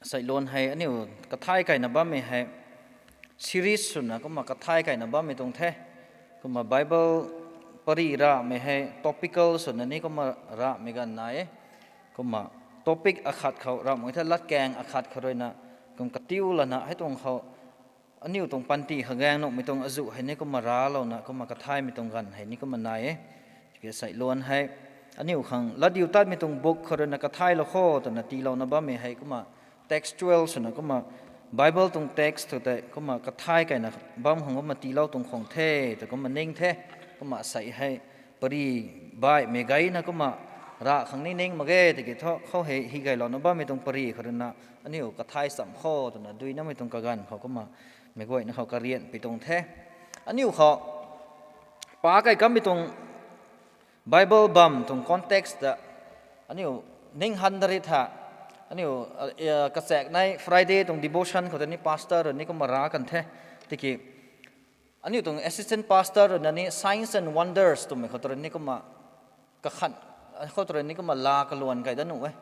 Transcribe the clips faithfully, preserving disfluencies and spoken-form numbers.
Seiluan hei aniu kathay kaina bammei hei series swna kumna kathay kaina bammei tuang the. Kumna Bible pary rahmei hei topical swna ni kumna rahmei ganv nai e. Kumna topic akhat khou rahmei the, latkaeng akhat khou ruina kum katiu lana hei tuang khou aniu tuang panty khagaeng nuhmei tuang azuh hei ni kumna ralouna kumna kathaymei tuang ganv hei ni kumna nai e. Tiki seiluan hei aniu khang latdiutatmei tuang book khou ruina kathaylou kho twna tiilouna bammei hei kumna textual swna kumna Bible tuang text thu tei kumna kathay kaina bam khang kumna tiilou tuang khwang the tw kumna ning the. Kumna sei hei pary baihmei gayna kumna rah khang ni ning mak ge tiki thu khou hei hi gaylouna bammei tuang pary khou ruina aniu kathay cham kho twna duinamei tuang kaganv khou kumna meic guayna khou karianpui tuang the. Aniu khou pa kai kammei tuang Bible bam tuang context ta aniu ning han dari tha, aniu kachaeknei Friday tuang devotion khou tei ni pastor rui ni kumna ra kan the. Tiki aniu tuang assistant pastor ruina ni Signs and Wonders twmei khou tei rui ni kumna kakhan khou tei rui ni kumna laa kaluan kai dat nuh e.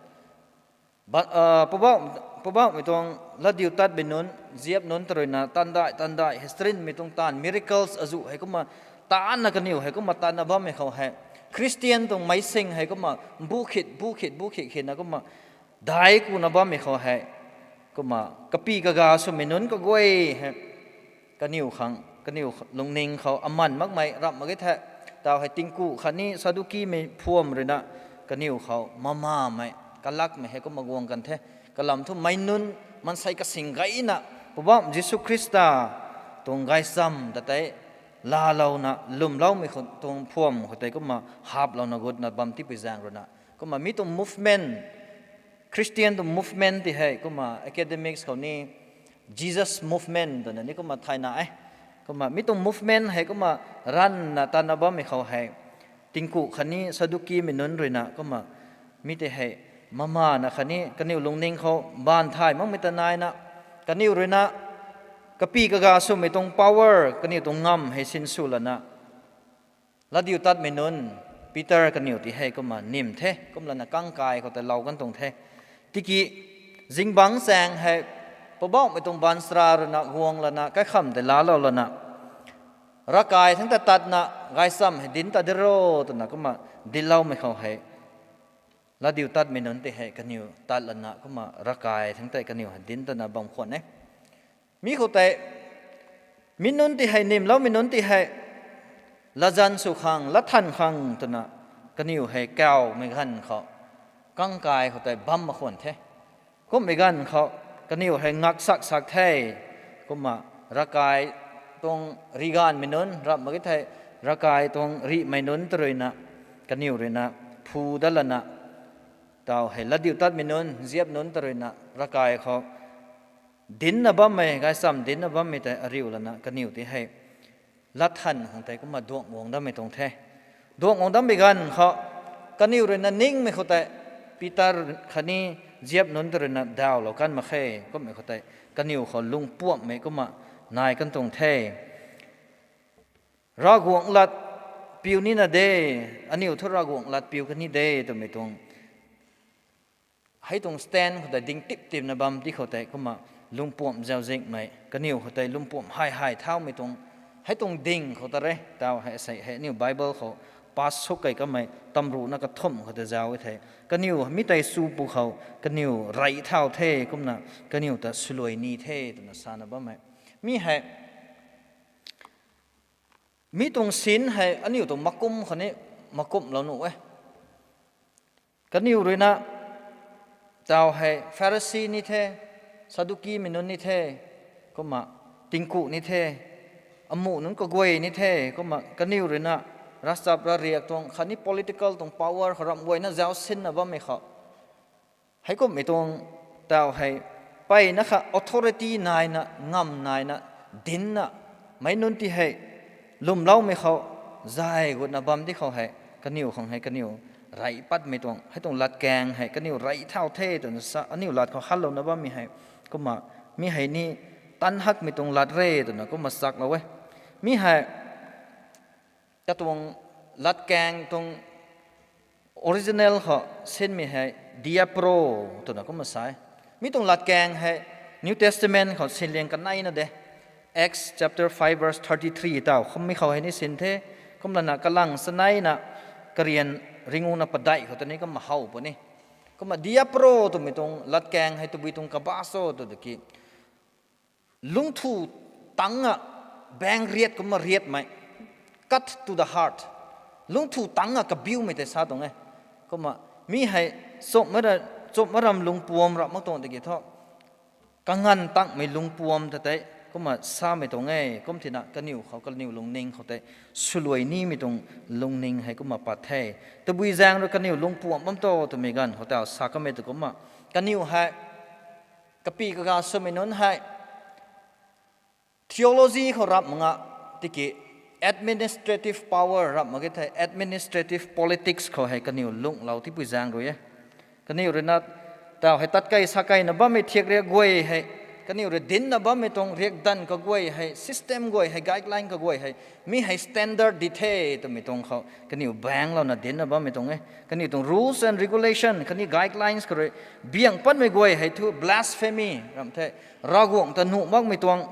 Poubauhmei tuang latdiutatmei nunc, ziap nunc tei ruina tandai tandai history mei tuang taanv miracles azuh hei kumna taanna kaniw hei kumna tatna bammei khou hei Christian tuang meicsing hei kumna bu khit bu khit bu khit khitna kumna dai kuna bammei khou hei kumna kapi kaga swmei nunc kaguay hei kaniw khang kaniw lungning khou aman makmei ramh mak e the. Tau hei tingku khatni Sadukimei phuam ruina kaniw khou mamamei kalakmei hei kumna guang kan the. Kalam thu meic nunc maansei kasing gayna Poubauhmei Jisu Khrista tuang gaychamv ta tei laalouna lwmloumei khou tuang phuam khou tei kumna haplouna gutna bam tipui zaeng ruina kumna mi tuang movement, Christian tuang movement ti hei kumna academics khou ni Jesus movement twna ni kumna thayna e. Kumna mi tuang movement hei kumna ranvna tatna bammei khou hei tingku khatni Sadukimei nunc ruina kumna mi tei hei mamana khatni kaniw lungning khou baanv thay makmei ta naina kaniw ruina kapi kaga swmei tuang power kaniw tuang ngamv hei sinsw lana latdiutatmei nunc Peter kaniw ti hei kumna nim the, kumlana kangkai khou tei lou kan tuang the. Tiki zingbangc chaeng hei Poubauhmei tuang baanchara ruina guang lana kaikham tei laalou lana ravkai thangc ta tatna gaychamv hei dinc ta diro twna kumna dincloumei khou hei latdiutatmei nunc ti hei kaniw tat lana kumna ravkai thangc tei kaniw hei dinc tana bam khwan e. Mi khou tei mi nunc ti hei nimloumei nunc ti hei latzan sw khang latthan khang twna kaniw hei kawmei ganv khou kangkai khou tei bam mak khwan the. Kummei ganv khou kaniw hei ngaksak sak the. Kumna ravkai tuang riganvmei nunc ramh mak e thei ravkai tuang rihmei nunc tei ruina kaniw ruina phu dat lana tau hei latdiutatmei nunc ziap nunc tei ruina ravkai khou dincna bammei gaychamv dincna bammei tei ariu lana kaniw ti hei latthan khang tei kumna duang guang dammei tuang the. Duang guang dammei ganv khou kaniw ruina ningmei khou tei Peter khatni ziap nunc tei ruina dawlou kan mak khe. Kummei khou tei kaniw khou lungpuamhmei kumna nai kan tuang the. Ravguangc lat piu nina de, aniu thu Ravguangc lat piu kan ni de twmei tuang hei tuang stand khou tei ding tip tipna bam ti khou tei kumna lungpuamh zauzianghmei kaniw khou tei lungpuamh hei hei thaumei tuang hei tuang ding khou ta re tau hei sei hei aniu Bible khou pass suk kei kamei tamruhna kathumh khou tei zau e the. Kaniw mi tei su pu khou kaniw rey thau the kumna kaniw ta swluai ni the twna sana bammei mi hei mi tuang sin hei aniu tuang makum khou ni makumhlou nuh e. Kaniw ruina tau hei Pharisee ni the, Sadukimei nunc ni the, kumna tingku ni the, amuh nunc kaguay ni the, kumna kaniw ruina ravchap ravriak tuang khatni political tuang power khou ramh guayna zauc sinna bammei khou heikumhmei tuang tau hei mpeyna kha authority naina ngamv naina dincna meic nunc ti hei lwmloumei khou zay gutna bam di khou hei kaniw khang hei kaniw rey patmei tuang hei tuang latkaeng hei kaniw rey thau the twna sa aniu lat khou hanlouna bammei hei kumna mi hei ni tan hakmei tuang lat re twna kumna chaklou e. Mi hei katuang latkaeng tuang original khou sinmei hei diapro twna kumna sa e. Mi tuang latkaeng hei New Testament khou sinliang kaneina de. Acts chapter five verse thirty-three taw khum mi khou hei ni sin the. Kumlana kalang chaneina karian ringuna padeih khou ta ni kumna how puni. Kumna diapro twmei tuang latkaeng hei tabui tuang kabah cho tw tiki, lungthu tangc a baeng riat kumna riatmei, cut to the heart, lungthu tangc a kabiumei tei sa tuang e. Kumna mi hei chumh, chumhma ram lungpuam rap mak tuang tiki thu, kanganv tangmei lungpuam ta tei kumna samei tuang e. Kum tina kaniw khou, kaniw lungning khou tei swluai nimei tuang lungning hei kumna pat the. Tabui zaeng rui kaniw lungpuam bam to twmei ganv khou taw sa kamei tu kumna, kaniw hei kapi kaga swmei nunc hei theology khou rap mak nga, tiki administrative power rap mak ge thei, administrative politics khou hei kaniw lunghlou tipui zaeng rui e. Kaniw rui na taw hei tat kei sa keina bammei thiak riak guay hei, kaniw rui dincna bammei tuang riakdanv kaguay hei, system guay hei, guideline kaguay hei, mi hei standard di the twmei tuang khou kaniw baenglouna dincna bammei tuang e. Kaniw tuang rules and regulation khatni guidelines khou rui biang patmei guay hei thu blasphemy ram the, Ravguangc ta nuh makmei tuang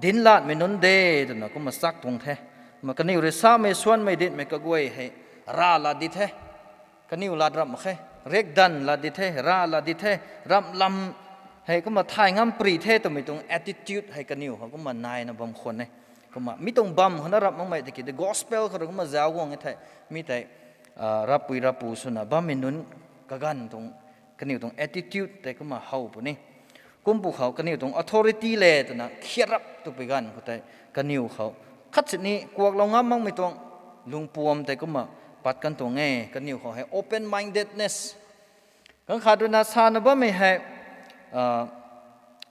dinclatmei nunc de twna kumna chak tuang the. Kumna kaniw rui samei suanmei dincmei kaguay hei rav lat di the. Kaniw lat rap mak khe, riakdanv lat di the, rav lat di the, ramh lam hei kumna thay ngam pri the twmei tuang attitude hei kaniw khou kumna naina bam khwan e. Kumna mi tuang bam khou na rap makmei tiki the gospel khou rui kumna zauc guang e thei, mi tei rapui rapu swna bammei nunc kaganv tuang, kaniw tuang attitude tei kumna how puni. Kum pu khou kaniw tuang authority le twna khiat rap twpui ganv khou tei kaniw khou khat sini kuaklou ngam makmei tuang lungpuam tei kumna pat kan tuang e. Kaniw khou hei open mindedness, ganv khat rui na sana bammei hei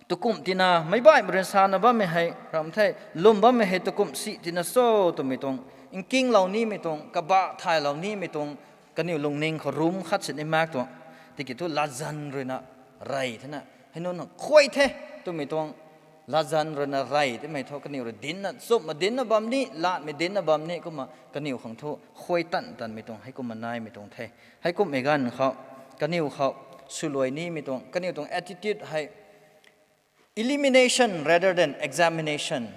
tukumh tina meic baihmei rui sana bammei hei ram the, lwm bammei hei tukumh si tina cho twmei tuang, nkinglou nimei tuang, kabah thaylou nimei tuang, kaniw lungning khou rum khat sini mak tuang. Tiki thu latzan rui na rey thena hei nunc khuay the twmei tuang, latzan rui na rey timei thu kaniw rui dincna, chumhmei dincna bam ni, latmei dincna bam ni kumna kaniw khang thu khuay tan tanmei tuang hei kumna naimei tuang the. Heikumhmei ganv khou kaniw khou swluai nimei tuang, kaniw tuang attitude hei elimination rather than examination.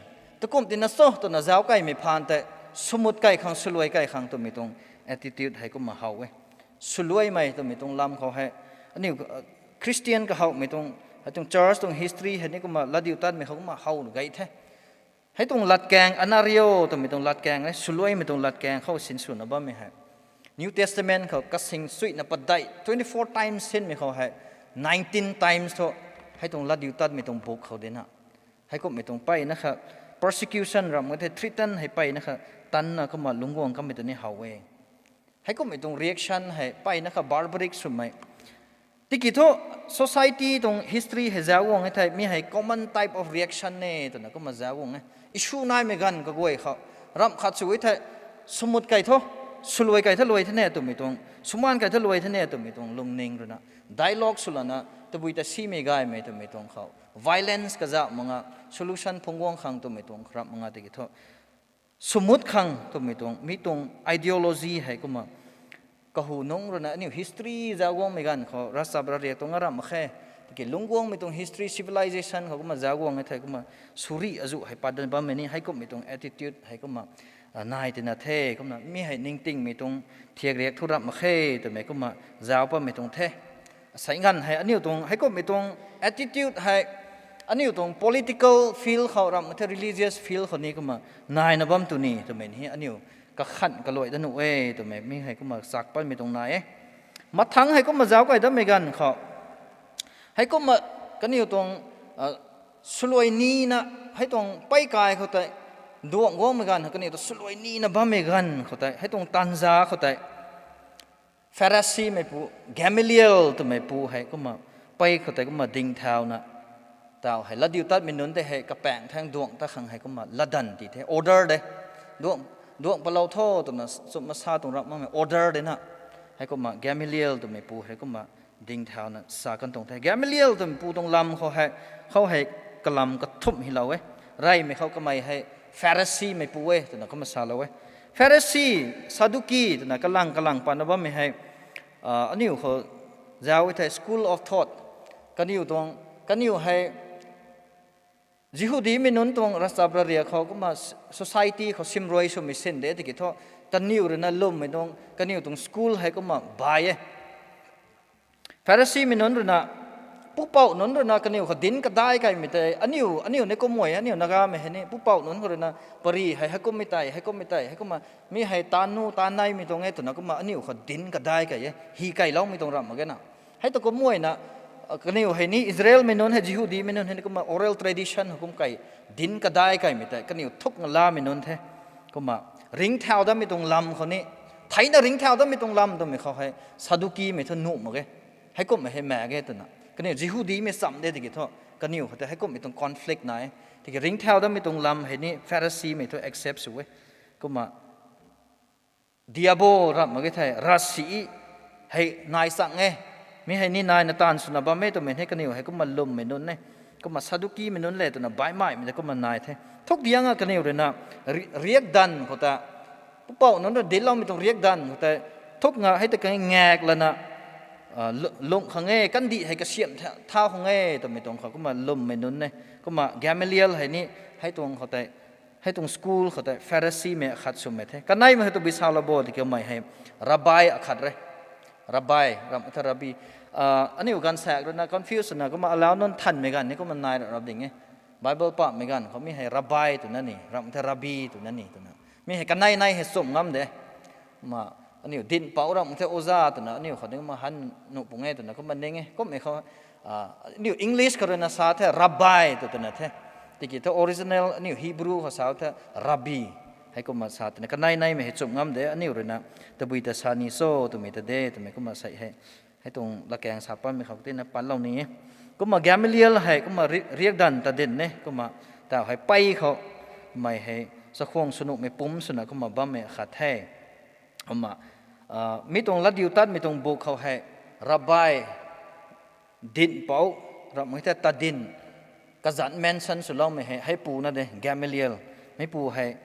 Tukumh tina cho twna zauc kaimei phaan tei swmut kai khang, swluai kai khang twmei tuang attitude hei kumna how e. Swluaimei twmei tuang lam khou hei aniu Christian kahowmei tuang, hei tuang church tuang history hei ni kumna latdiutatmei khou kumna how gay the. Hei tuang latkaeng, anario twmei tuang latkaeng e, swluaimei tuang latkaeng khou sinswna bammei hei New Testament khou kasing suina padeih twenty four times sinmei khou hei nineteen times thu hei tuang latdiutatmei tuang book khou dina, heikumhmei tuang peyna kha persecution ram nge the, threaten hei peyna kha tanna kumna lungcguang kamei ta ni how e. Heikumhmei tuang reaction hei peyna kha barbaric swmei. Tiki thu society tuang history hei zauc guang e thei mi hei common type of reaction e twna kumna zauc guang e. Issue naimei ganv kaguay khou ramh khat sw e thei swmut kai thu, swluai kai thu luai thene twmei tuang, swmaan kai thu luai thene twmei tuang lungning rui na dialogue swlana tabui ta simei gaymei twmei tuang khou violence kazauh mak nga, solution phungc guang khang twmei tuang ramh mak nga tiki thu swmut khang twmei tuang mi tuang ideology hei kumna kahu nungc rui na aniu history zauc guangmei ganv khou ravchap rariak tuang a ramh mak khe. Tiki lungcguangmei tuang history civilization khou kumna zauc guang e thei kumna suri azuh hei pat dat bammei ni heikumhmei tuang attitude hei kumna nai tina the. Kumna mi hei ningtingmei tuang thiak riak thu ramh mak khe twmei kumna zauc patmei tuang the. Asei nganv hei aniu tuang heikumhmei tuang attitude hei aniu tuang political field khou ramh mak the, religious field khou ni kumna naina bam tu ni twmei ni aniu kakhan kaluai da nuh e twmei mi hei kumna chak patmei tuang nai e. Mathangc hei kumna zauc kai datmei ganv khou heikumna kaniw tuang swluai nina, hei tuang peykai khou tei duangc guangmei ganv kaniw ta swluai nina bammei ganv khou tei hei tuang tanza khou tei Pharisimeipu Gamaliel twmeipu hei kumna pey khou tei kumna dingthauna taw hei latdiutatmei nunc tei hei kapaeng thaeng duangc ta khang hei kumna latdanv ti the, order de. Duangc, duangc palou tho twna chumh masa tuang ramh makmei order de na. Heikumna Gamaliel twmeipu hei kumna dingthauna sa kan tuang the. Gamaliel twmeipu tuang lam khou hei, khou hei kalam kathumh hylou e. Reymei khou kamei hei Pharisimeipu e twna kumna salou e. Pharisi, Saduki twna kalang kalang patna bammei hei aniu khou zauc e thei school of thought, Kaniw tuang, kaniw hei Jihudimei nunc tuang ravchap rariak khou kumna society khou simruai swmei sin de tiki thu, kaniw ruina lwmmei tuang, kaniw tuang school hei kumna bai e. Pharisimei nunc ruina, pupouh nunc ruina kaniw khou dinc kadai kaimei tei, aniu, aniu ni kumna, aniu Nagamei hei ni pupouh nunc khou ruina, pari hei heikummei tei, heikummei tei, heikumna mi hei taanv nu taanv neimei tuang e twna kumna aniu khou dinc kadai kai e, hi kailoumei tuang ramh mak ge na. Hei ta kumna, kaniw hei ni Israelmei nunc hei, Jihudimei nunc hei ni kumna oral tradition hei kum kai, dinc kadai kaimei tei kaniw thukna lamei nunc the. Kumna ringcthau datmei tuang lam khou ni, theina ringcthau datmei tuang lam twmei khou hei Saddukimei thu nuh mak ge. Heikumhmei hei mak ge twna kaniw Jihudimei cham de tiki thu, kaniw khou tei heikumhmei tuang conflict nai e. Tiki ringcthau datmei tuang lam hei ni Pharisimei thu accept sw e. Kumna diabo ramh mak ge thei, ravsic hei nai chang e. Mi hei ni naina taanv swna bam e twmei hei kaniw hei kumna lwmmei nunc e. Kumna Saddukimei nunc le twna baihmaimei tei kumna nai the. Thuk diang a kaniw ruina ri-, riakdanv khou ta, pupouh nunc rui dincloumei tuang riakdanv khou tei, thukna hei ta kang ngak lana, lu-, lungh khang e, kandih hei kasiamh tha-, thau khang e twmei tuang khou kumna lwmmei nunc e. Kumna Gamaliel hei ni hei tuang khou tei, hei tuang school khou tei Pharisimei akhat swmei the. Kaneimei hei tabui salou bo tiki kamei hei rabbi akhat re. Rabbi, ramh the rabbi. Aniu gaanvsaekc ruina confuse na kumna alau nunc thanmei ganv ni kumna nai ra rap ding e. Bible pahmei ganv khou mi hei rabbi twna ni, ramh the rabbi twna ni twna. Mi hei kanei nei hei chumh ngam de. Kumna aniu dinhpouc ramh the oja twna aniu khou ni kumna han nuh pung e twna kumna ning e. Kummei khou, aniu English khou ruina sa the rabbi tw twna the. Tiki thu original aniu Hebrew khou sa the rabbi. Heikumna sa twna kanei neimei hei chumh ngam de, aniu ruina tabui ta sa ni cho twmei ta de twmei kumna sei hei. Hei tuang latkaeng sa patmei khou tina patlou ni e. Kumna Gamaliel hei kumna ri-, riakdanv ta dinc e, kumna tau hei pei khou, mei hei chakhwang swnuhmei pumc swna kumna bammei akhat the. Kumna, mi tuang latdiutatmei tuang buk khou hei, rabbi, dinhpouc, ramh mak ge thei ta dinc, kazanc mention swloumei hei, heipu na de, Gamaliel. Meipu hei,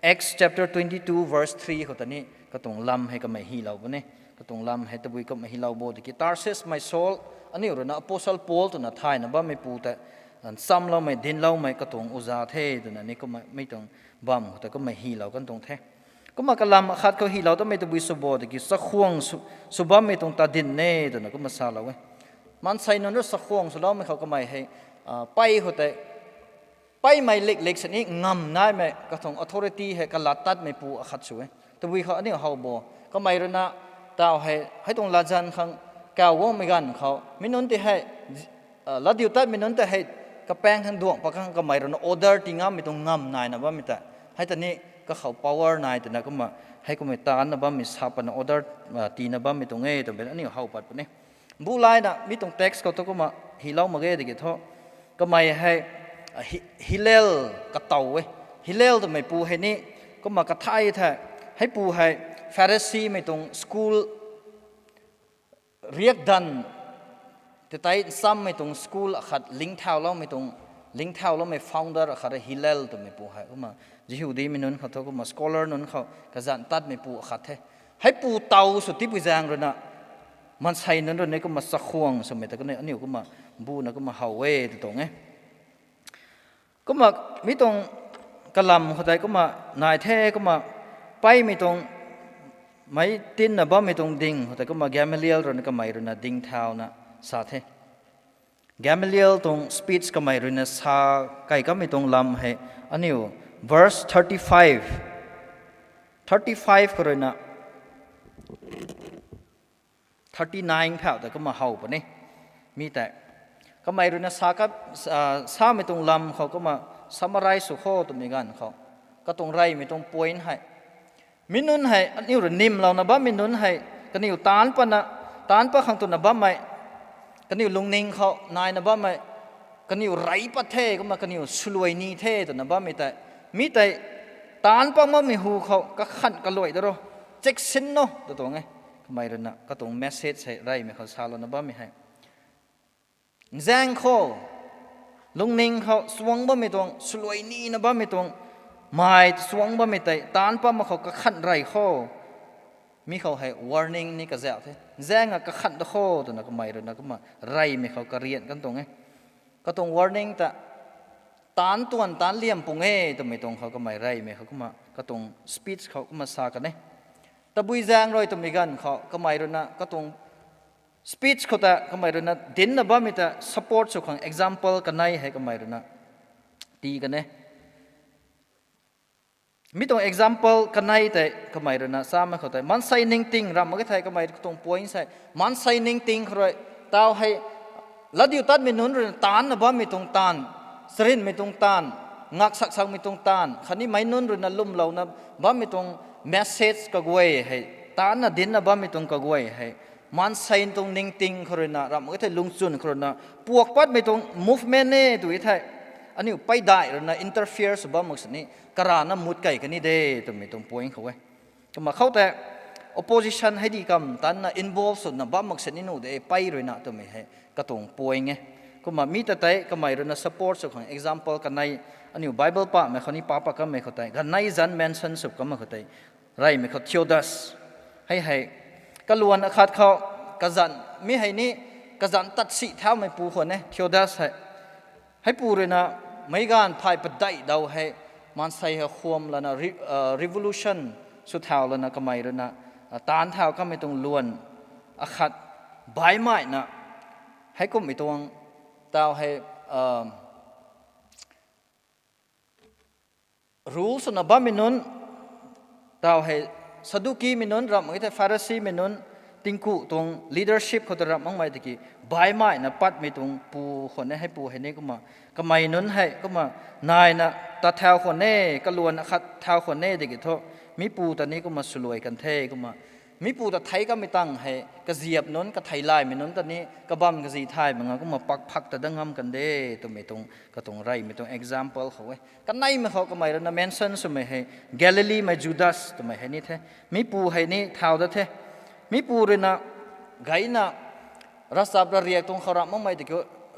Acts chapter twenty-two verse three khou ta ni, katuang lam hei kamei hylou puni. Katuang lam hei tabui kumna hylou bo tiki Tarsusmei Saul, aniu ruina Apostle Paul twna thayna bammeipu tei, nchamloumei, dincloumei, katuang oja the twna ni kumna mi tuang bam khou ta kumna hylou kan tuang the. Kumna kalam akhat khou hylou tamei tabui sw bo tiki chakhwang sw, sw bammei tuang ta dinc e twna kumna salou e. Maansei nunc rui chakhwang swloumei khou kamei hei, pei khou tei, peimei liklik sini ngam naimei katuang authority hei kalat tatmeipu akhat sw e. Tabui khou aniu how bo. Kamei ruina tau hei, hei tuang latzan khang kaw guangmei ganv khou, mi nunc tei hei, latdiutatmei nunc tei hei, kapaeng khang duangc pat khang kamei ruina order tii ngammei tuang ngam naina bammei tei. Hei ta ni kakhou power nai twna kumna, hei kumna taanna bammei sa patna order, tiina bammei tuang e twmei aniu how pat puni. Mbu laina mi tuang text khou thu kumna hylou mak ge tiki thu, kamei hei, Hi-, Hillel katow e. Hillel twmeipu hei ni, kumna kathay the, heipu hei Pharisimei tuang school riakdanv, tei tei nchammei tuang school akhat lingthauloumei tuang, lingthauloumei founder akhat e Hillel twmeipu hei. Kumna Jihudimei nunc khou thu kumna scholar nunc khou kazanc tatmeipu akhat the. Heipu tow sw tipui zaeng ruina, maansei nunc rui ni kumna chakhwang swmei ta kaniw, aniu kumna mbuna kumna how e tw tuang e. Kumna mi tuang kalam khou tei kumna nai the, kumna peimei tuang, meic tinna bammei tuang ding khou tei kumna Gamaliel ruina kamei ruina dingthauna sa the. Gamaliel tuang speech kamei ruina sa kai kamei tuang lam hei aniu verse thirty-five, thirty-five khou ruina thirty-nine phau tei kumna how puni. Mi tei kamei ruina sa ka, samei tuang lam khou kumna summarize sw kho twmei ganv khou, katuang reymei tuang point hei, mi nunc hei aniu rui nimlouna bammei nunc hei, kaniw taanc patna, taanc pat khang twna bammei, kaniw lungning khou naina bammei, kaniw rey pat the kumna kaniw swluai ni the twna bammei tei, mi tei taanc pat makmei hu khou kakhanh kaluai da ro, cheksin no tw tuang e. Kamei ruina katuang message hei reymei khou salouna bammei hei, nzaeng khou, lungning khou suang bammei tuang, swluai nina bammei tuang, mei suang bammei tei taanc pat mak khou kakhanh rey kho. Mi khou hei warning ni kazauh the. zaeng a kakhanh da kho twna kamei ruina kumna reymei khou karian kan tuang e. Katuang warning ta taanc tuan taanc liam pung e twmei tuang khou kamei reymei khou kumna katuang speech khou kumna sa kan e. Tabui zaeng rui twmei ganv khou kamei ruina katuang speech khou ta kamei ruina dincna bammei ta support sw khang example kanei hei kamei ruina tii kan e. Mi tuang example kanei tei kamei ruina samei khou tei maansei ningting ramh mak ge thei kamei katuang point sei maansei ningting khou rui taw hei latdiutatmei nunc ruina taancna bammei tuang taanv, charynmei tuang taanv, ngak sak sakmei tuang taanv khatni meic nunc ruina lwmlouna bammei tuang message kaguay hei, taancna dincna bammei tuang kaguay hei maansei tuang ningting khou ruina ramh mak ge thei lungchwn khou ruina puak patmei tuang movement e tw e thei aniu peidaih ruina interfere sw bam mak sini karana mut kei kan ni de twmei tuang point khou e. Kumna khou tei opposition hei di kam tanna involve swna bam mak sini nuh de pei ruina twmei hei katuang point e. Kumna mi ta tei kamei ruina support sw khang example kanei aniu Bible pamei khou ni pa pat kanmei khou tei ganei zanc mention sw kanmei khou tei reymei khou Theudas hei hei kaluan akhat khou kazanc mi hei ni kazanc tat si thaumeipu khwan e Theudas hei. Heipu ruina meic ganv phay padeih daw hei maansei hei khwam lana re- revolution sw thau lana kamei ruina taanc thau kamei tuang luan akhat baihmei na heikumhmei tuang taw hei rule swna bammei nunc taw hei Saddukimei nunc ramh mak ge thei Pharisimei nunc tingku tuang leadership khou ta ramh makmei tiki baihmei na patmei tuang pu khwan e. Heipu hei ni kumna kamei nunc hei kumna naina tat thau khwan e, kaluan akhat thau khwan e tiki thu mipu ta ni kumna swluai kan the kumna mipu ta theic kamei tang hei kaziap nunc katheilaymei nunc ta ni kabam kazi thay mak nga kumna pak phak ta dat ngam kan de twmei tuang katuang reymei tuang example khou e. Kaneimei khou kamei ruina mention swmei hei Galileemei Judas twmei hei ni the. Mipu hei ni thau dat the. Mipu ruina gayna ravchap rariak tuang khou ramh makmei tiki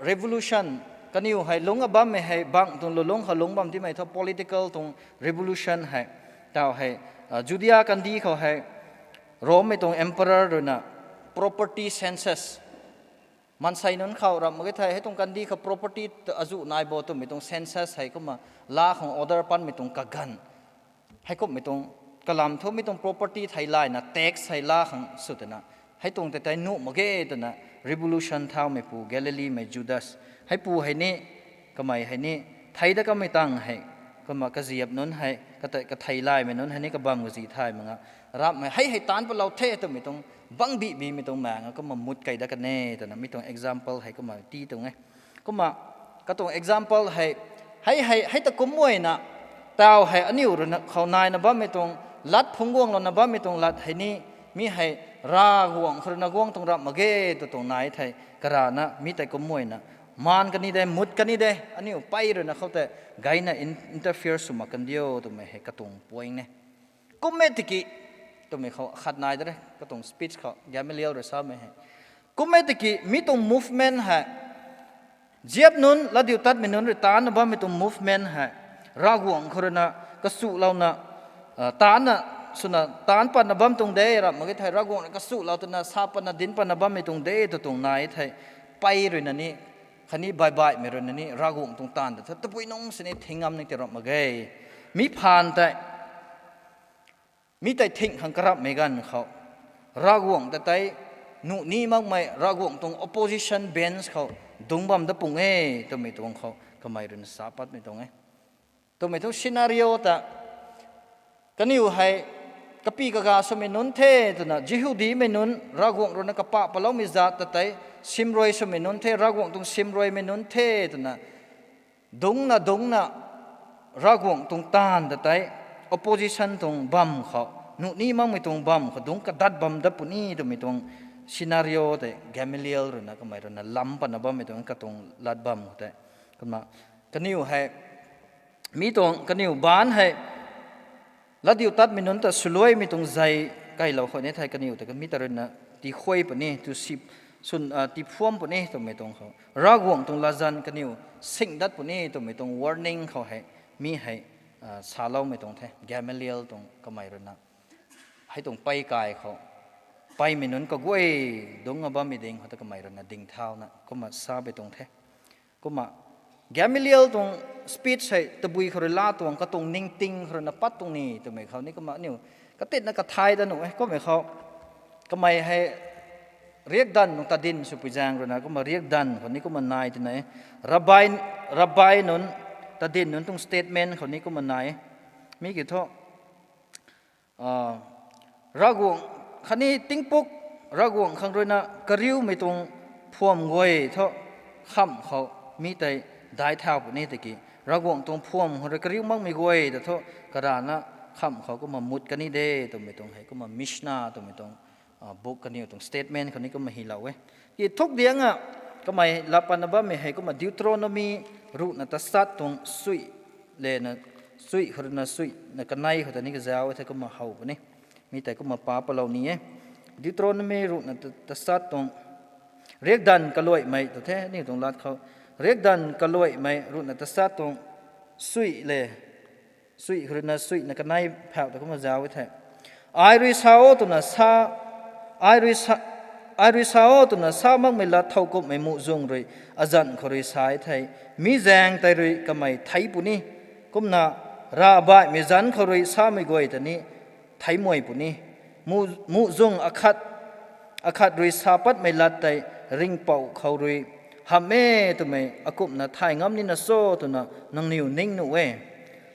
revolution kaniw hei lungc a bammei hei bangc tuang lulungc khou lungc bam timei thu political tuang revolution hei taw hei Judea kandih khou hei Rommei tuang emperor ruina property census maansei nunc khou ramh mak ge thei hei tuang kandih khou property azuh nai bo twmei tuang census hei kumna laa khang order patmei tuang kaganv heikumhmei tuang kalam thumei tuang property theilayna tax hei laa khang sw twna hei tuang tei tei nuh mak ge twna revolution thaumeipu Galileemei Judas heipu hei ni kamei hei ni thei dat kamei tang hei kumna kaziap nunc hei katheilaymei nunc hei ni kabam kazi thay mak nga ramhmei hei hei taanc palou the twmei tuang bang bihbimei tuang maeng a kumna mut kei dat kan e twna mi tuang example hei kumna tii tuang e. Kumna katuang example hei hei hei hei ta kumcna taw hei aniu ruina khou naina bammei tuang lat phungc guanglouna bammei tuang lat hei ni mi hei Ravguangc khou ruina guang tuang ramh mak ge tw tuang nai thei karana mi tei kumcna maan kan ni de mut kan ni de aniu pei ruina khou tei gayna interfere sw mak kan diu twmei hei katuang point e. Kum e tiki twmei khou khat nai de re katuang speech khou Gamaliel rui samei hei kum e tiki mi tuang movement hei ziap nunc latdiutatmei nunc rui taancna bammei tuang movement hei Ravguangc khou ruina kachulou taancna swna taanc patna bam tuang de ramh mak ge thei Ravguangc rui kachulou twna sa patna dinc patna bammei tuang de tw tuang nai thei pei ruina ni khatni baihbaihmei ruina ni Ravguangc tuang taanv ta thu tabui nungc sini thing ngam ni ti ramh mak ge. Mi phaan tei mi tei thing khang karamhmei ganv khou Ravguangc ta tei nuh ni makmei Ravguangc tuang opposition bench khou dungc bam dat pung e twmei tuang khou kamei ruina sa patmei tuang e. Twmei thu scenario ta kaniw hei kapy kaga swmei nunc the twna Jihudimei nunc Ravguangc ruina kapah paloumei zat ta tei simrui swmei nunc the Ravguangc tuang simruimei nunc the twna dungcna dungcna Ravguangc tuang taanv ta tei opposition tuang bam khou nuh ni makmei tuang bam khou dungc kadat bam dat puni twmei tuang scenario tei Gamaliel ruina kamei ruina lam patna bammei tuang katuang lat bam khou tei kumna kaniw hei mi tuang kaniw baanc hei latdiutatmei nunc ta swluaimei tuang zei kailou khou ni thei kaniw ta mi ta ruina tikhuai puni tu sip swn tiphuam puni twmei tuang khou Ravguangc tuang latzan kaniw sing dat puni twmei tuang warning khou hei mi hei saloumei tuang the Gamaliel tuang kamei ruina hei tuang peikai khou peymei nunc kaguay dungc a bammei ding khou ta kamei ruina ding thauna kumna sa pei tuang the. Kumna Gamaliel tuang speech hei tabui khou rui laa tuang katuang ningting khou ruina pat tuang ni twmei khou ni kumna aniu katitna kathay da nuh e. Kummei khou kamei hei riakdanv tuang tadin swpui zaeng ruina kumna riakdanv khou ni kumna nai twna e. Rabbi, rabbi nunc, tadin nunc tuang statement khou ni kumna nai e. Mi ki thu Ravguangc khatni tingpuk Ravguangc khang ruina kariumei tuang phuam guay thu khamh khou mi tei daic thau puni tiki Ravguangc tuang phuam khou rui kariu makmei guay ta thu karana khamh khou kumna mut kani de twmei tuang hei kumna Mishnah twmei tuang book kaniw tuang statement khou ni kumna hylou e. Ki thuk diang a kamei lat patna bammei hei kumna Deuteronomy ruhna tasat tuang sui lena sui khou ruina sui na kanei khou ta ni kazauc e thei kumna how puni. Mi tei kumna pa palou ni e. Deuteronomy ruhna ta- tasat tuang riakdanv kaluaimei tw the aniu tuang lat khou. Riakdanv kaluaimei ruhna tasat tuang sui le sui khou ruina sui na kanei phauh ta kumna zauc e thei, ai rui sa o twna sa, ai rui sa, ai rui sa o twna sa makmei lat thowkumhmei muhzwng rui azanc khou rui sa e thei, mi zaeng tei rui kamei theic puni. Kumna ravbaihmei zanc khou rui samei guay ta ni theicmei puni. Muh- muhzwng akhat akhat rui sa patmei lat tei ringhpouh khou rui hamh e twmei akumhna thay ngam nina cho twna nangniw ning nuh e.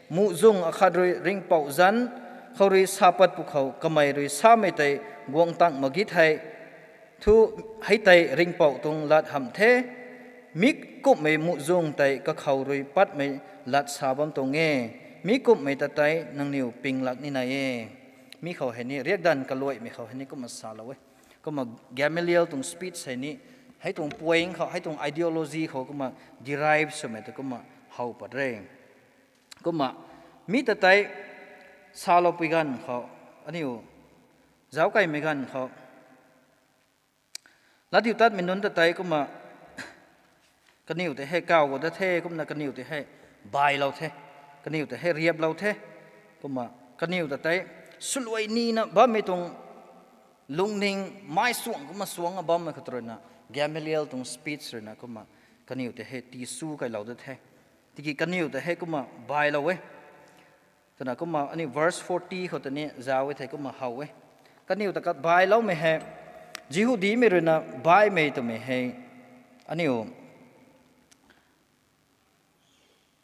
Muhzwng akhat rui ringhpouh zanc khou rui sa pat pwkhou kamei rui samei tei guang tang mak gi thei thu hei tei ringhpouh tuang lat hamh the. Mi kumhmei muhzwng tei kakhou rui patmei lat sa bam tuang e. Mi kumhmei ta tei nangniw ping lak nina e. Mi khou hei ni riakdanv kaluaimei khou hei ni kumna salou e. Kumna Gamaliel tuang speech hei ni hei tuang point khou, hei tuang ideology khou kumna derive swmei ta kumna how pat re. Kumna mi ta tei saloupui ganv khou, aniu zauckaimei ganv khou latdiutatmei nunc ta tei kumna kaniw tei hei kaw gou dat the, kumna kaniw tei hei bailou the, kaniw tei hei riaplou the. Kumna kaniw ta tei swluai nina bammei tuang lungning mai suang kumna suang a bammei khou ruina Gamaliel tuang speech ruina kumna kaniw tei hei tisu kailou dat the. Tiki kaniw ta hei kumna bailou e. Twna kumna aniu verse forty khou ta ni zauc e thei kumna how e. Kaniw ta khat bailoumei hei Jihudimei ruina baihmei twmei hei aniu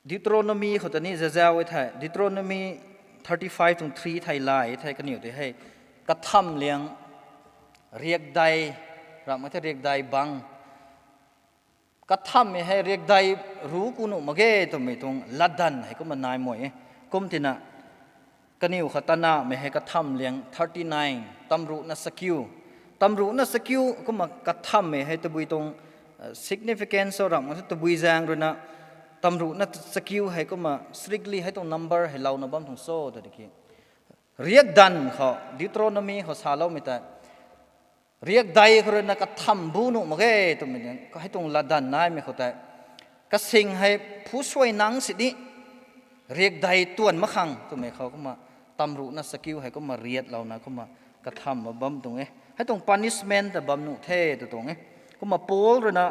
Deuteronomy khou ta ni zazauc e thei, Deuteronomy thirty five tuang three thei lay e thei kaniw tei hei kathamh liang riakdei, ramh e thei riakdei bang kathammei hei riakdei ru ku nuh mak ge twmei tuang latdanv hei kumna nai mei e. Kum tina kaniw khat tanahmei hei kathamh liang thirty nine, tamruhna sakiu. Tamruhna sakiu kumna kathammei hei tabui tuang significance o ramh e thei tabui zaeng ruina tamruhna sakiu hei kumna strictly hei tuang number hei louna bam tuang cho ta tiki riakdanv khou Deuteronomy khou saloumei ta riakdei khou ruina kathamh bu nuh mak ge twmei hei tuang latdanv naimei khou tei kasing hei phu suai nang sini riakdei tuan mak khang twmei khou kumna tamruhna sakiu hei kumna riatlouna kumna kathamh bam tuang e. Hei tuang punishment ta bam nuh the tw tuang e. Kumna Paul ruina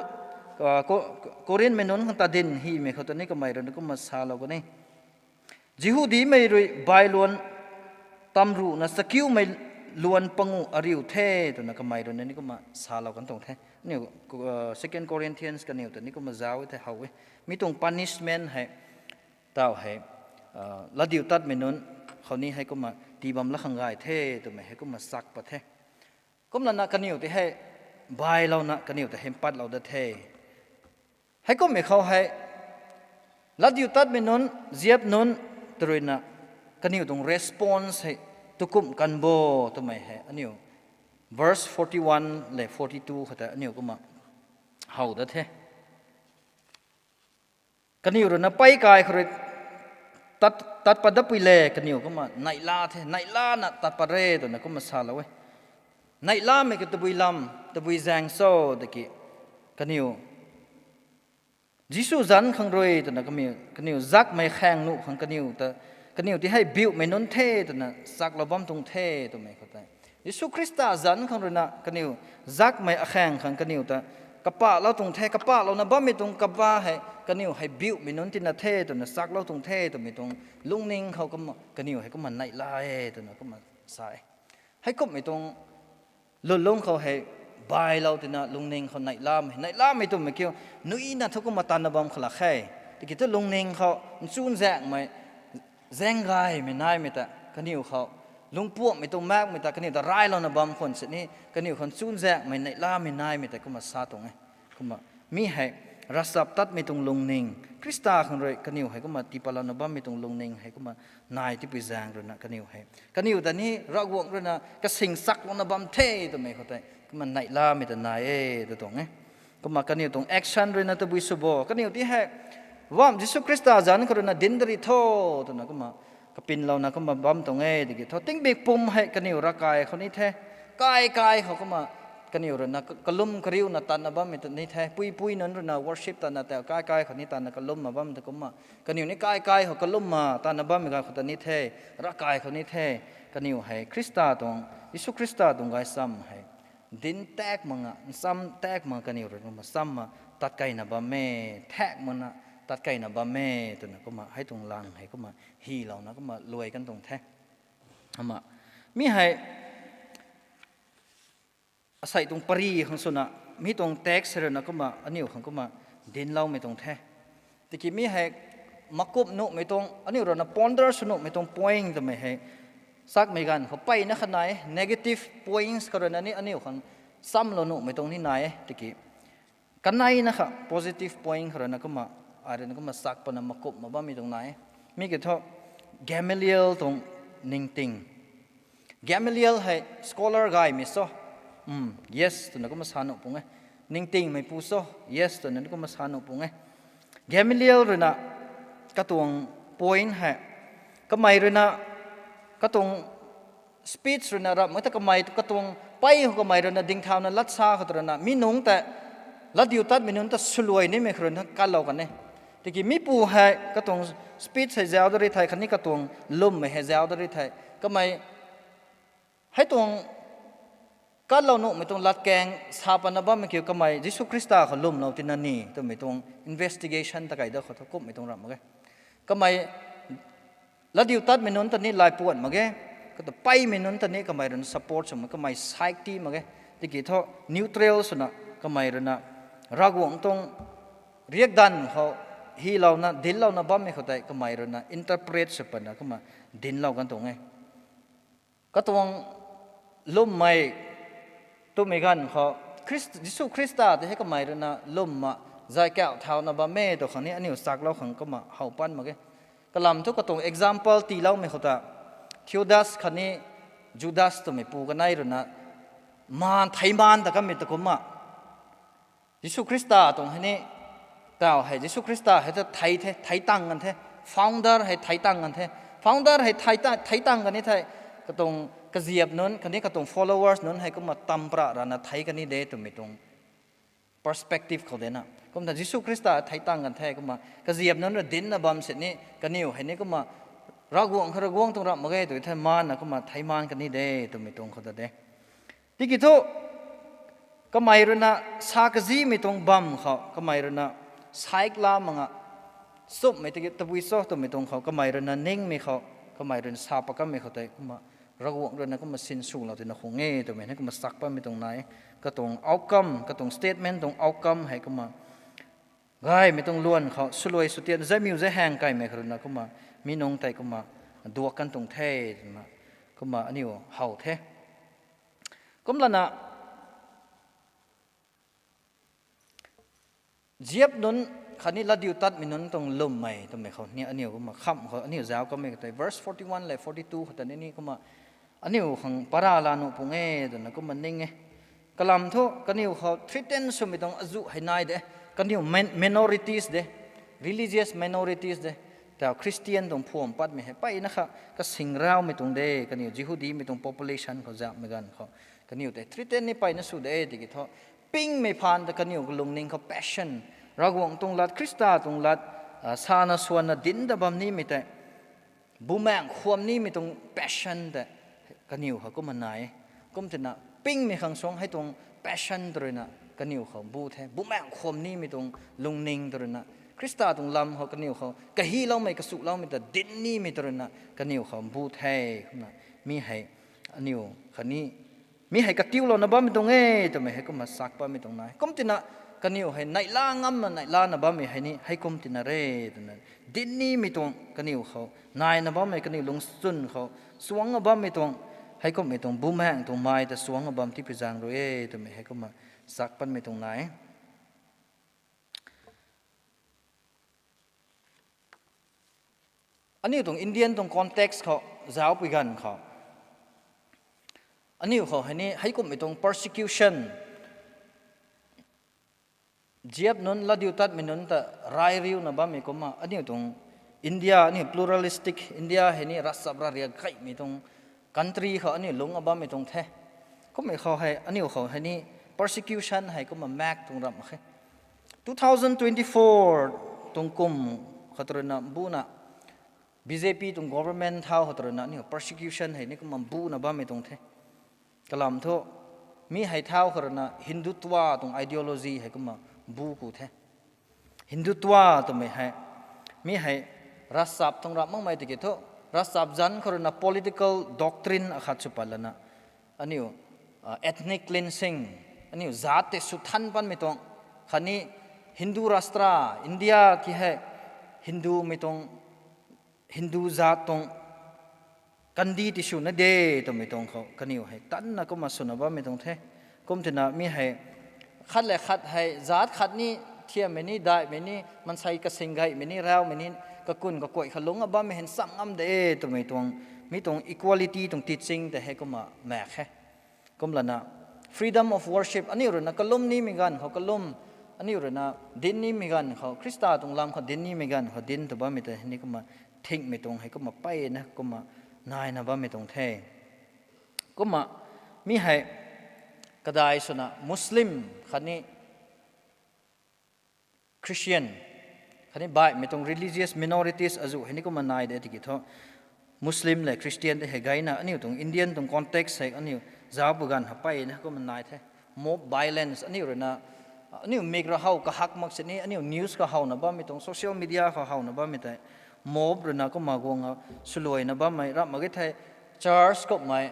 Korinthmei nunc khang tadin hymei khou ta ni kamei ruina kumna salou kan e. Jihudimei rui bailuan tamruhna sakiumei luan panguh ariu the twna kamei ruina ni kumna salou kan tuang the. Aniu Second Corinthians kaniw ta ni kumna zauc e thei how e. Mi tuang punishment hei tau hei latdiutatmei nunc khou ni hei kumna tii bam la khang gay the twmei hei kumna sak pat the. Kumlana kaniw tei hei bailouna kaniw tei hei mpatlou dat the. Heikummei khou hei latdiutatmei nunc, ziap nunc tw ruina kaniw tuang response hei tukumh kan bo twmei hei aniu verse forty one le forty two khou tei aniu kumna how dat the. Kaniw ruina peikai khou rui tat, tat pat dapui le kaniw kumna neihla the, neihlana tat pat re twna kumna salou e. Neihlamei ki tabui lam, tabui zaeng cho tiki kaniw Jisu zanc khang rui twna kaniw, kaniw zakmei khaeng nuh khang kaniw ta, kaniw ti hei biuhmei nunc the twna chaklou bam tuang the twmei khou tei Jisu Khrista zanc khang ruina kaniw zakmei akhaeng khang kaniw ta kapahlou tuang the, kapahlouna bammei tuang kaba hei kaniw hei biuhmei nunc tina the twna chaklou tuang the twmei tuang lungning khou kumna kaniw hei kumna neihla e twna kumna sa e. Heikumhmei tuang lwnlung khou hei bailou tina lungning khou neihlamei, neihlamei twmei kiu nuina thu kumna tanna bam khalak khe. Tiki thu lungning khou nchunzaenghmei, zaenggaymei naimei ta kaniw khou, lungpuamhmei tuang maekmei ta kaniw ta raylouna bam khwan sini kaniw khou nchunzaenghmei neihlamei naimei ta kumna sa tuang e. Kumna mi hei ravchaptatmei tuang lungning, Khrista khang rui kaniw hei kumna tiipatlouna bammei tuang lungning hei kumna nai tipui zaeng ruina kaniw hei kaniw ta ni Ravguangc ruina kasing chaklouna bam the twmei khou tei kumna neihlamei ta nai e tw tuang e. Kumna kaniw tuang action ruina tabui sw bo, kaniw ti hei bam Jisu Khrista zanc khou ruina dinc dari tho twna kumna kapinlouna kumna bam tuang e. Tiki thu tingmik pum hei kaniw ravkai khou ni the, kai kai khou kumna kaniw ruina kalum kariuna tanna bammei ta ni the, puipui nunc ruina worship tanna tei kai kai khou ni tanna kalumna bam ta kumna kaniw ni kai kai khou kalumna tanna bammei gay khou ta ni the, ravkai khou ni the. Kaniw hei Khrista tuang, Jisu Khrista tuang gaychamv hei dinc tak mak nga, ncham tak mak nga kaniw rui kumna chamna tat keyna bam e, thak makna tat keyna bam e twna kumna hei tuang lang hei kumna hylouna kumna luai kan tuang the. Kumna mi hei asei tuang pary khang swna mi tuang text hei ruina kumna aniu khang kumna dincloumei tuang the. Tiki mi hei makup nuhmei tuang, aniu ruina ponder sw nuhmei tuang point twmei hei chakmei ganv khou mpeyna kha nai e, negative points khou ruina ni aniu khang chamlou nuhmei tuang ni nai e. Tiki kaneina kha positive point khou ruina kumna, ai ruina kumna chak pana makup mak bammei tuang nai e. Mi kiu thu Gamaliel tuang ningting. Gamaliel hei scholar gaymei cho? Yes twna kumna sa nuh pung e. Ningtingmeipu cho? Yes twna ni kumna sa nuh pung e. Gamaliel ruina katuang point hei, kamei ruina katuang speech ruina ramh ta kamei katuang pey khou kamei ruina dingthauna lat sa khou ta ruina mi nungc tei latdiutatmei nunc ta swluai nimei khou ruina kalou kan e. Tiki mipu hei katuang speech hei zauc da ri thei khatni katuang lwmmei hei zauc da ri thei kamei hei tuang kalou nuhmei tuang latkaeng sa pana bammei kiu kamei Jisu Khrista khou lwmlou tina ni twmei tuang investigation ta kei da khou thu kumhmei tuang ramh mak e. Kamei latdiutatmei nunc ta ni laipuan mak ge, kata peymei nunc ta ni kamei ruina support sw mak, kamei side ti mak ge. Tiki thu neutral swna kamei ruina Ravguangc tuang riakdanv khou hylouna dinclouna bammei khou tei kamei ruina interpret sw pana kumna dinclou kan tuang e. Katuang lwmmei twmei ganv khou Jisu Khrista tei hei kamei ruina lwmna zay kauh thauna bam e tw khang ni aniu chaklou khang kumna how pan mak ge. Kalam thu katuang example tiiloumei khou ta Theudas khatni Judas twmei pu kanei ruina maan theimaan ta kamei ta kumna Jisu Khrista tuang hei ni, tau hei Jisu Khrista hei ta thei the, thei tang kan the, founder hei thei tang kan the, founder hei thei tang kan ni thei, katuang kaziap nunc khatni katuang followers nunc hei kumna tampra rana thei kan ni de twmei tuang perspective khou de na. Kumna Jisu Khrista thei tang kan the kumna kaziap nunc ra dincna bam sini kaniw hei ni kumna Ravguangc khou Ravguangc tuang ramh mak ge tw thei maanna kumna theimaan kan ni de twmei tuang khou ta de. Tiki thu kamei ruina sa kazimei tuang bam khou kamei ruina saikla mak nga, chumhmei tiki tabui cho twmei tuang khou kamei ruina ningmei khou, kamei ruina sa pakammei khou tei kumna Ravguangc ruina kumna sinswlou tina khung e twmei ni kumna chak pammei tuang nai. Katuang outcome, katuang statement tuang outcome hei kumna gaymei tuang luan khou swluai swtian zaimiu zai haeng kaimei khou ruina kumna mi nungc tei kumna duak kan tuang the twna kumna aniu how the. Kumlana ziap nunc khatni latdiutatmei nunc tuang lwmmei twmei khou ni aniu kumna khamh khou aniu zauc kammei khou tei verse forty one le forty two khou ta ni ni kumna aniu khang para la nuh pung e twna kumna ning e. Kalam thu kaniw khou threaten swmei tuang azuh hei nai de. Kaniw minorities de, religious minorities de, tau Christian tuang phuam patmei hei mpeyna kha kasingraumei tuang de, kaniw Jihudimei tuang population khou zauhmei ganv khou kaniw tei threaten ni mpeyna sw de tiki thu pingmei phaan ta kaniw kalungning khou passion, Ravguangc tuang lat, Khrista tuang lat sana swanna dinc ta bam nimei tei bumaengc khwan nimei tuang passion tei kaniw khou kumna nai e. Kum tina pingmei khang suang hei tuang passion tw ruina kaniw khou bu the. Bumaengh khwam nimei tuang lungning tw ruina Khrista tuang lam khou kaniw khou kahiloumei kasuloumei ta dinc nimei tw ruina kaniw khou bu the. Kumna mi hei aniw khatni mi hei katiulouna bammei tuang e twmei hei kumna sak patmei tuang nai. Kum tina kaniw hei neihla ngamna neihlana bammei hei ni hei kum tina re twna dinc nimei tuang kaniw khou naina bammei kaniw lungchwn khou suangna bammei tuang, heikumhmei tuang bumaengh tuang mai ta suangna bam tipui zaeng rui e twmei hei kumna sak patmei tuang nai. Aniu tuang Indian tuang context khou zaupui ganv khou aniu khou hei ni heikumhmei tuang persecution ziap nunc latdiutatmei nunc ta rai riuna bammei kumna aniu tuang India, aniu pluralistic India hei ni ravchap ravriak gaymei tuang country khou aniu lungc a bammei tuang the. Kummei khou hei aniu khou hei ni persecution hei kumna mak tuang ramh mak khe. Two thousand twenty-four tuang kum khou tw ruina buna B J P tuang government thau khou tw ruina aniu persecution hei ni kumna buna bammei tuang the. Kalam thu mi hei thau khou ruina Hindutva tuang ideology hei kumna bu ku the. Hindutva twmei hei mi hei ravchap tuang ramh makmei tiki thu ravchap zanc khou ruina political doctrine akhat sw pat lana aniu ethnic cleansing, aniu zaat tei sw than panmei tuang khatni Hindu rashtra, India ki hei Hindumei tuang, Hindu zaat tuang kandih tiswna de twmei tuang khou kaniw hei tanna kumna swna bammei tuang the. Kum tina mi hei khat le khat hei zaat khat ni thiammei ni daihmei ni mansei kasing gaymei ni raumei ni kakun kakuay kha lungc a bammei hei nchamh ngam de twmei tuang mi tuang equality tuang teaching tei hei kumna mak khe. Kumlana freedom of worship aniu ruina kalum nimei ganv khou kalum, aniu ruina dinc nimei ganv khou Khrista tuang lam khou dinc nimei ganv khou dinc tw bammei tei hei ni kumna thingmei tuang hei kumna peyna kumna naina bammei tuang the. Kumna mi hei kadai swna Muslim khatni Christian khatni baihmei tuang religious minorities azuh hei ni kumna nai de tiki thu Muslim le Christian tei hei gayna aniu tuang Indian tuang context hei aniu zaupui ganv hei peyna kumna nai the. Mob violence aniu ruina aniu mik ra how kahak mak sini aniu news khou howna bammei tuang social media khou howna bammei tei mob ruina kumna guang a swluaina bammei ramh mak ge thei church kummei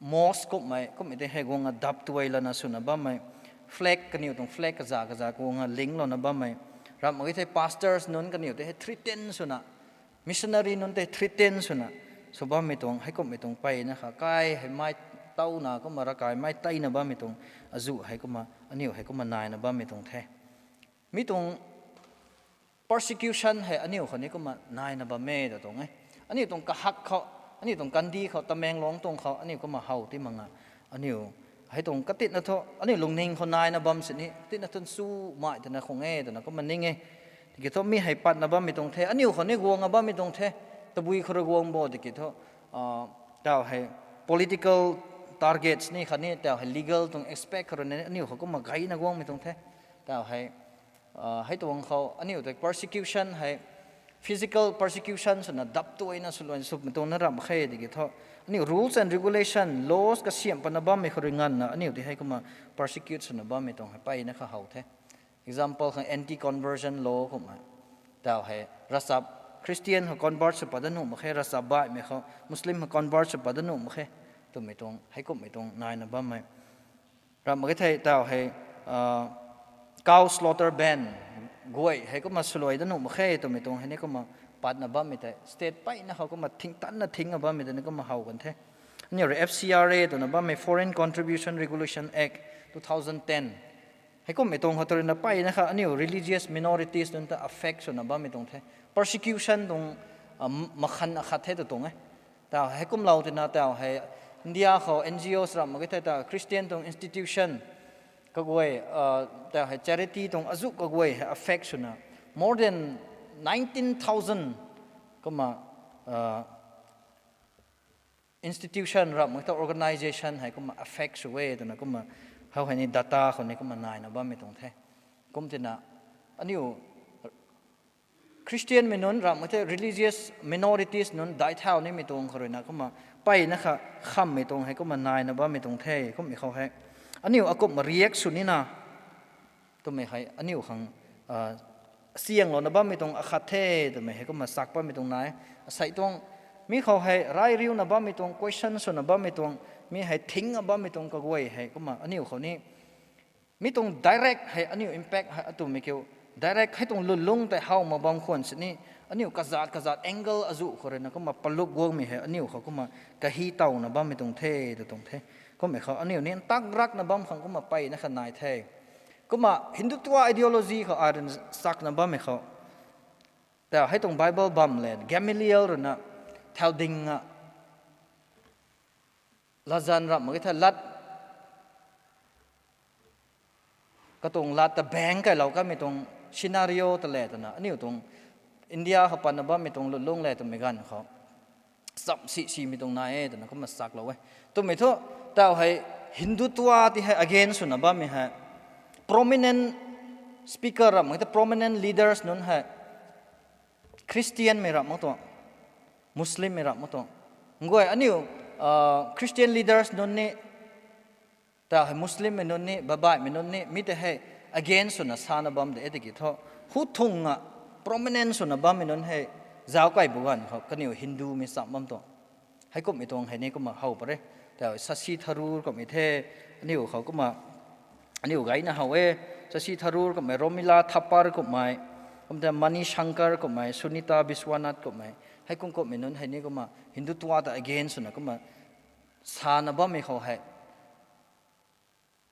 mosque kummei kummei tei hei guang a dap tuay lana swna bammei flag kaniw tuang flag kaza kaza guang a linglouna bammei ramh mak ge thei pastors nunc kaniw tei hei threaten swna missionary nunc tei threaten swna sw bammei tuang heikumhmei tuang peyna kha kai hei mai towna kumna ravkai mai teyna bammei tuang azuh hei kumna aniu hei kumna naina bammei tuang the. Mi tuang persecution hei aniu khou ni kumna naina bam e ta tuang e. Aniu tuang kahak khou, aniu tuang kandih khou Tamenglong tuang khou aniu kumna how ti mak nga aniu hei tuang katitna thu aniu lungning khou naina bam sini titna thu chu mai twna khung e twna kumna ning e. Tiki thu mi hei patna bammei tuang the aniu khou ni guang a bammei tuang the. Tabui khou rui guang bo tiki thu tau hei political targets ni khatni tau hei legal tuang aspect khou rui ni aniu khou kumna gayna guangmei tuang the. Tau hei hei tuang khou aniu tei persecution hei physical persecution swna dap tuayna swluan sumei tuang na ramh khe tiki thu aniu rules and regulation laws kasiamh patna bammei khou rui nganvna aniu tei hei kumna persecute swna bammei tuang hei peyna kha how the. Example khang anti conversion law kummei tau hei ravchap Christian khou convert sw pat da nuh mak khe, ravchap baihmei khou Muslim khou convert sw pat da nuh mak khe twmei tuang heikumhmei tuang naina bammei ramh mak ge thei tau hei cow slaughter ban guay hei kumna swluai da nuh mak khe twmei tuang hei ni kumna patna bammei tei state peyna khou kumna thing tanna thing a bammei tei ni kumna how kan the. Aniu rui F C R A twna bammei Foreign Contribution Regulation Act two thousand ten heikumhmei tuang khou tw ruina peyna kha aniu religious minorities nunc ta affect swna bammei tuang the. Persecution tuang makhan akhat the ta tuang e. Tau hei kumlou tina tau hei India khou N G Os ramh mak ge thei ta Christian tuang institution kaguay tau hei charity tuang azuh kaguay hei affect swna more than nineteen thousand kumna institution ramh mak ge thei organisation hei kumna affect sw e twna kumna how hei ni data khou ni kumna naina bammei tuang the. Kum tina aniu Christianmei nunc ramh the, religious minorities nunc daic thau nimei tuang khou ruina kumna mpeyna kha khammei tuang hei kumna naina bammei tuang the. Kummei khou hei aniu akumhna react sw nina twmei hei aniu khang sianglouna bammei tuang akhat the twmei hei kumna sak bammei tuang nai. Asei tuang mi khou hei rai riuna bammei tuang, question swna bammei tuang, mi hei thingna bammei tuang kaguay hei kumna aniu khou ni mi tuang direct hei aniu impact hei atumei kiu, direct hei tuang lwnlung tei how mak bam khwan sini aniu kazat kazat angle azuh khou ruina kumna paluk guangmei hei aniu khou kumna kahi tawna bammei tuang the, tw tuang the. Kummei khou aniu ni ntak rakna bam khang kumna mpeyna kha nai the. Kumna Hindutva ideology khou ai ruina sakna bammei khou ta hei tuang Bible bam le Gamaliel ruina thau ding a latzan ramh mak e the lat katuang lat ta bang kailou kamei tuang scenario ta le twna aniu tuang India khou patna bammei tuang lwnlung le twmei ganv khou chamh si simei tuang nai e twna kumna saklou e. Twmei thu tau hei Hindutva ti hei against swna bammei hei prominent speaker ramh mak e the, prominent leaders nunc hei Christianmei ramh mak tuang, Muslimmei ramh mak tuang. Nguay aniu Christian leaders nunc ni ta hei Muslimmei nunc ni, babaihmei nunc ni mi tei hei against swna sana bam de e tiki thu, hu thung a prominent swna bammei nunc hei zauc kai bu ganv khou kaniw Hindumei chamh bam tuang. Heikumhmei tuang hei ni kumna how pare. Ta Shashi Tharoor kummei the, aniu khou kumna aniu gayna how e. Shashi Tharoor kummei, Romila Thapar kummei, kum ta Mani Shankar kummei, Sunita Biswanath kummei, heikum kumhmei nunc hei ni kumna Hindutva ta against swna kumna sana bammei khou hei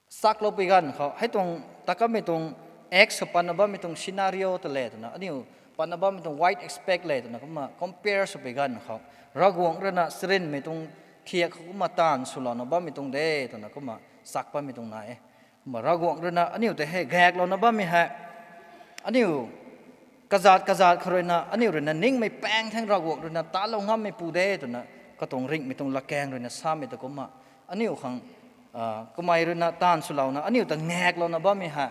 sakloupui ganv khou hei tuang takammei tuang X khou patna bammei tuang scenario ta le twna aniu patna bammei tuang wide aspect le twna kumna compare swpui ganv khou Ravguangc ruina charynmei tuang thiak khou kumna taanv swlouna bammei tuang de twna kumna sak bammei tuang nai e. Kumna Ravguangc ruina aniu tei hei gaklouna bammei hei aniu kazat kazat khou ruina aniu ruina ningmei paeng thang Ravguangc ruina talou ngammei pu de twna katuang ringhmei tuang lakaeng ruina samei ta kumna aniu khang kamei ruina taanv swlouna aniu ta ngaklouna bammei hei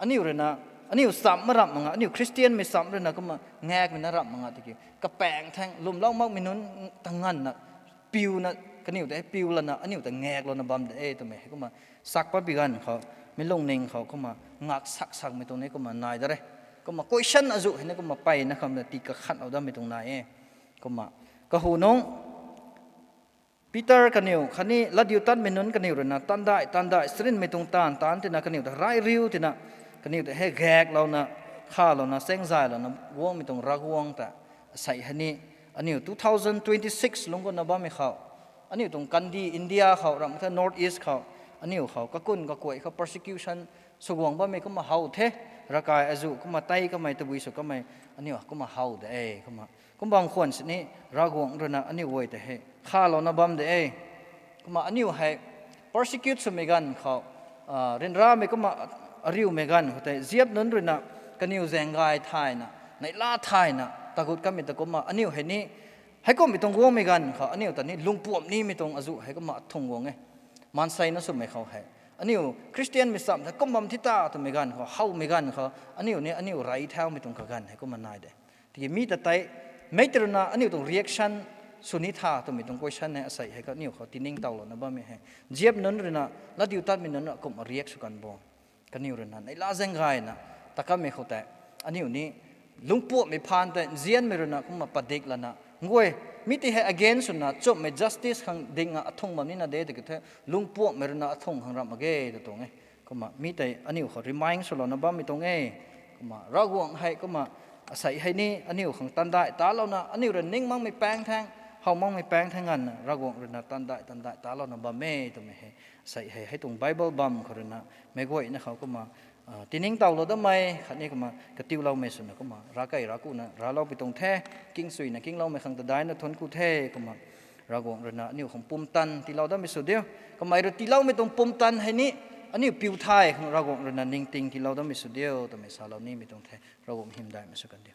aniu ruina aniu chamh ma ramh mak nga, aniu Christianmei chamh ruina kumna ngakmei na ramh mak nga tiki kapaeng thang lwmlou makmei nunc ta nganvna piuna kaniw ta hei piu lana aniu ta ngaklouna bam de e twmei hei kumna sak patpui ganv khou mi lungning khou kumna ngak sak sakmei tuang ni kumna nai da re. Kumna question azuh hei ni kumna mpeyna khamna ti kakhatlou dammei tuang nai e. Kumna kahu nung Peter kaniw khatni latdiutatmei nunc kaniw ruina tandai tandai charynmei tuang taanv taanc tina kaniw ta rai riu tina kaniw ta hei gaklouna khalouna chaengzaylouna guangmei tuang Ravguangc ta asei hei ni aniu two thousand twenty six lungc gutna bammei khou aniu tuang kandi India khou ramh the North East khou aniu khou kakun kakuay khou persecution swguang bammei kumna how the. Ravkai azuh kumna tei kamei tabui sw kamei aniu kumna how de e. Kumna kum bam khwan sini Ravguangc ruina aniu guay ta hei khalouna bam de e. Kumna aniu hei persecute swmei ganv khou ryanramei kumna ariumei ganv khou tei ziap nunc ruina kaniw zaeng gay thayna neihla thayna tagut kamei ta kumna aniu hei ni heikumhmei tuang guangmei ganv khou aniu ta ni lungpuamh nimei tuang azuh hei kumna athung guang e. Maanseina swmei khou hei aniu Christianmei chamh hei kum bam thi ta twmei ganv khou howmei ganv khou aniu ni aniu rey thaumei tuang kaganv hei kumna nai de. Tiki mi ta tei mei tei ruina aniu tuang reaction sw ni tha twmei tuang question hei asei hei kaniw khou tiningtowlouna bammei hei ziap nunc ruina latdiutatmei nunc ruina kumna react sw kan bo. Kaniw ruina neihla zaeng gayna takammei khou tei aniu ni lungpuamhmei phaan tei nzianmei ruina kumna padik lana nguay mi tei hei against swna chumhmei justice khang ding a athung bam nina de tiki the lungpuamhmei ruina athung khang ramh mak ge ta tuang e. Kumna mi tei aniu khou remind swlouna bammei tuang e. Kumna Ravguangc hei kumna asei hei ni aniu khang tandai talouna aniu rui ning makmei paeng thang how makmei paeng thang nganvna Ravguangc ruina tandai tandai talouna bam e twmei hei asei hei hei tuang Bible bam khou ruina meic guayna khou kumna tiningtowlou dammei khatni kumna katiuloumei swna kumna ravkai ravkuna ravloupui tuang the. Kingchuina kingloumei khang ta daina thuanc ku the. Kumna Ravguangc ruina aniu khang pumtan tiilou dammei sw diu. Kamei rui tiiloumei tuang pumtan hei ni aniu piu thay khang Ravguangc ruina ningting tiilou dammei sw diu twmei salou nimei tuang the. Ravguangc hymdaihmei sw kan diu.